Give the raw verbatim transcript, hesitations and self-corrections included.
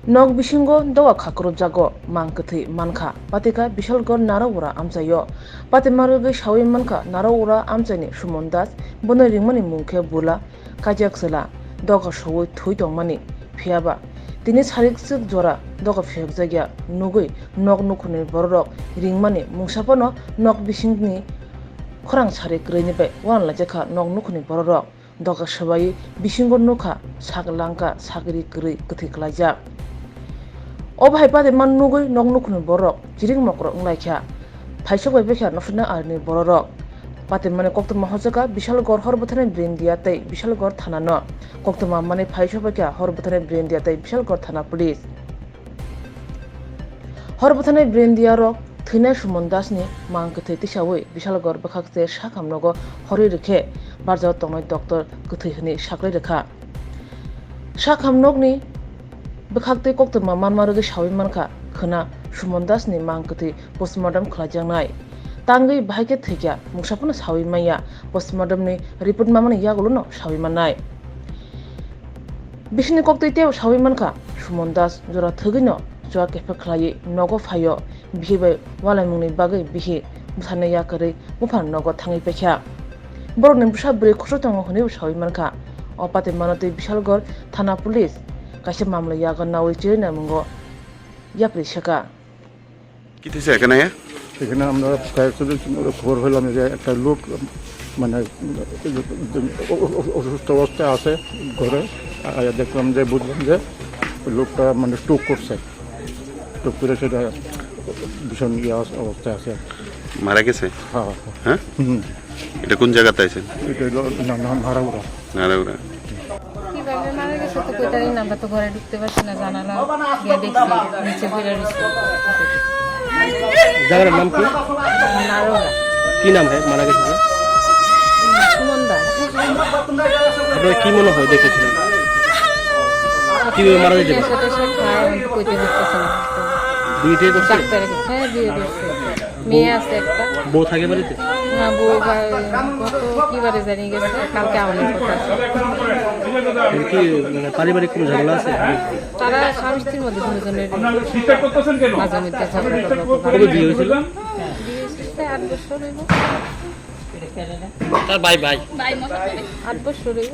Nok bisingo doga khakrupjago, mang kwthwi mankha, patikha Bishalgarh Naraura amchaio. Patima rwgwi sawi mankha Naraura amchaini Suman Das, bono ringmani mung khe Bula, kaijakchwla, doga sowi thwi tongmani. Phiyaba tini sarik swk jora doga phiyokjakya nugwi nok nukhungni bororok ringmani mungsa phano nok bisingni khorang sari kwrwini bai uanalaijak kha nok nukhungni bororok. Doga swbai bisingo nukha sak langka, sak ri kwrwi kwthwi kwlaijak. Obo hai patima nugwi nok nukhungni bororok chiring mokro wnglaikha. Phaisok bai bekha nokshina arini bororok. Patimani koktwma hochaka Bishalgarh Horbwthani Brindia tei Bishalgarh thanano. Koktwma mani phaisok bekha Horbwthani Brindia tei Bishalgarh thana police. Horbwthani Brindia rok thwinai Suman Das ni mang kwthwi tisawi Bishalgarh bwkhak se sakhamnogo horwi rwkhe barjao tongnai doctor kwthwi hwnwi saklai rwkha. Sakhamnokni bwkhaktwi koktwma manma rwgwi sawi mankha khwna Suman Das ni mang kwthwi postmortem khlaijaknai. Tangwi bahai khe thwikya mungsa phano sawi manya, postmortem ni report mamani yagulono sawi mannai. Bisingni koktwi teibo sawi mankha, Suman Das jora thwgwino chua kephek khlaiwi nogo phaio, bihi bai walaimungni bagwi bihi bwsano yakarwi buphang nogo thangwi paikha. Borokni bwsa bwrwi khosoi tongo hwnwibo sawi mankha. O patimano twi Bishalgarh thana police kaisa mamla yago naui chirinamungo yapri saka. কি হৈছে এখানে? এখানে আমরা কয়েকজন খবর পেলাম যে একটা লোক মানে অসুস্থ অবস্থায় আছে ঘরে। আর দেখলাম যে, বুঝলাম যে লোকটা মানে স্ট্রোক করছে। স্ট্রোক করে সেটা ভীষণ ইয়ে অবস্থায় আছে। মারা গেছে? হ্যাঁ। হ্যাঁ? হুম। এটা কোন জায়গাতে আছে? এটা হলো না, না, নারাউরা। নারাউরা। কিভাবে মারা গেছে তো কইতারি না, আমরা তো ঘরে ঢুকতে পারছি না, জানালা দিয়ে দেখছি নিচে পড়ে রয়েছে। জায়গার নাম কি? নারাউরা। কি নাম হয় মারা গেছে যে? সুমন দাস। আপনার কি মনে হয় দেখেছিলেন? কিভাবে মারা গেছে? নেশা টেশা খায়, আমি তো কইতে পারতেছি না। বিয়ে টিয়ে করছে? ডাক্তারের কাছে, হ্যাঁ, বিয়ে করছে। মেয়ে আছে একটা। বউ থাকে বাড়িতে? না, বউ বা-, গত কি বারে জানি গেছে, কালকে আওয়ানোর কথা আছে। মানে কি, মানে পারিবারিক কোনো ঝামেলা আছে? তারা স্বামী স্ত্রীর মধ্যে দুজনের মাঝে মধ্যে ঝগড়া টগড়া করে। কবে বিয়ে হয়েছিল? বিয়ে হয়েছে আট বছর হইব। তার ভাই, ভাই। আট বছর হইব।